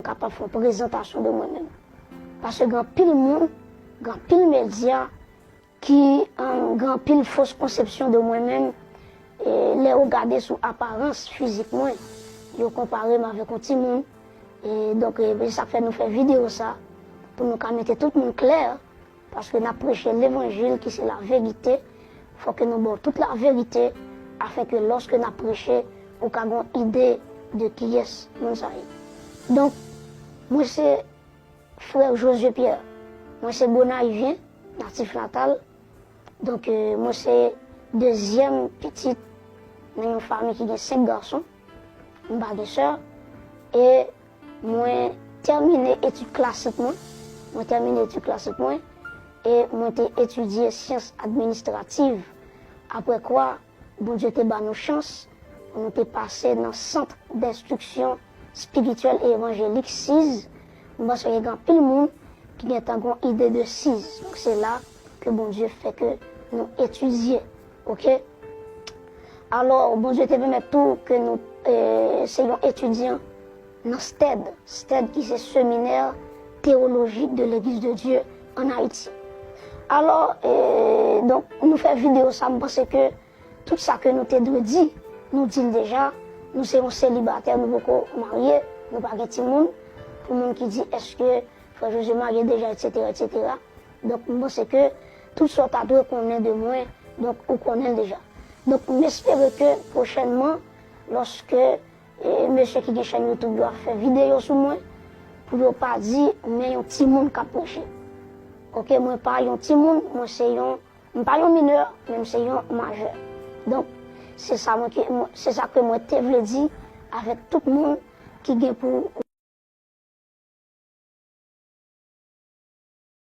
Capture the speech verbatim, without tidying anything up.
kapab fè yon prezantasyon de mwen menm. Paske gen anpil moun, gen anpil medya ki, um, gen anpil fos konsepsyon de mwen menm. E lè yo gade sou aparans fizik mwen, yo konpare m avèk yon timoun. E donk, e, se sa k fè nou fè videyo sa, pou nou ka mete tout moun klè, paske n ap preche levanjil ki se laverite, fò ke nou ba w tout laverite, afin ke lòske n ap preche, ou ka gen yon ide de kiyès moun sa ye. Donk, mwen se frè Josué Pierre. Mwen se Gonayivyen, natif natal. Donk, e, mwen se dezyèm pitit nan yon fanmi ki gen senk gason. M pa gen sè. E mwen tèmine etid klasik mwen. Mwen tèmine etid klasik mwen. E mwen te etidye syans administrativ. Apre kwa, Bondye te ba nou chans pou nou te pase nan Sant d'Enstriksyon Espirityèl e Evanjelik, siz. M panse ke gen anpil moun ki gentan gen yon ide de siz. Donk, se la ke Bondye fè ke nou etidye. Oke? Alò, Bondye te pèmèt tou ke nou, e, se yon etidyan nan stèd, stèd ki se Séminaire Théologique de l'Église de Dieu en Haïti. Alò, e, donk, nou fè videyo sa, m panse ke tout sa ke nou te dwe di, nou di l deja. Nou se yon selibatè, nou poko marye, nou pa gen timoun. Pou moun ki di, èske frè Josué marye deja, etsetera, etsetera. Donk, m panse ke tout sa w ta dwe konnen de mwen, donk, ou konnen l deja. Donk, m espere ke pwochènman, lòske, e, mesye ki gen chèn YouTube yo ap fè videyo sou mwen, pou yo pa di, men yon timoun k ap preche. Oke, mwen pa yon timoun, mwen se yon, m pa yon minè, men m se yon majè. Donk, se sa mwen ke, mwen, se sa ke mwen te vle di avèk tout moun ki gen pou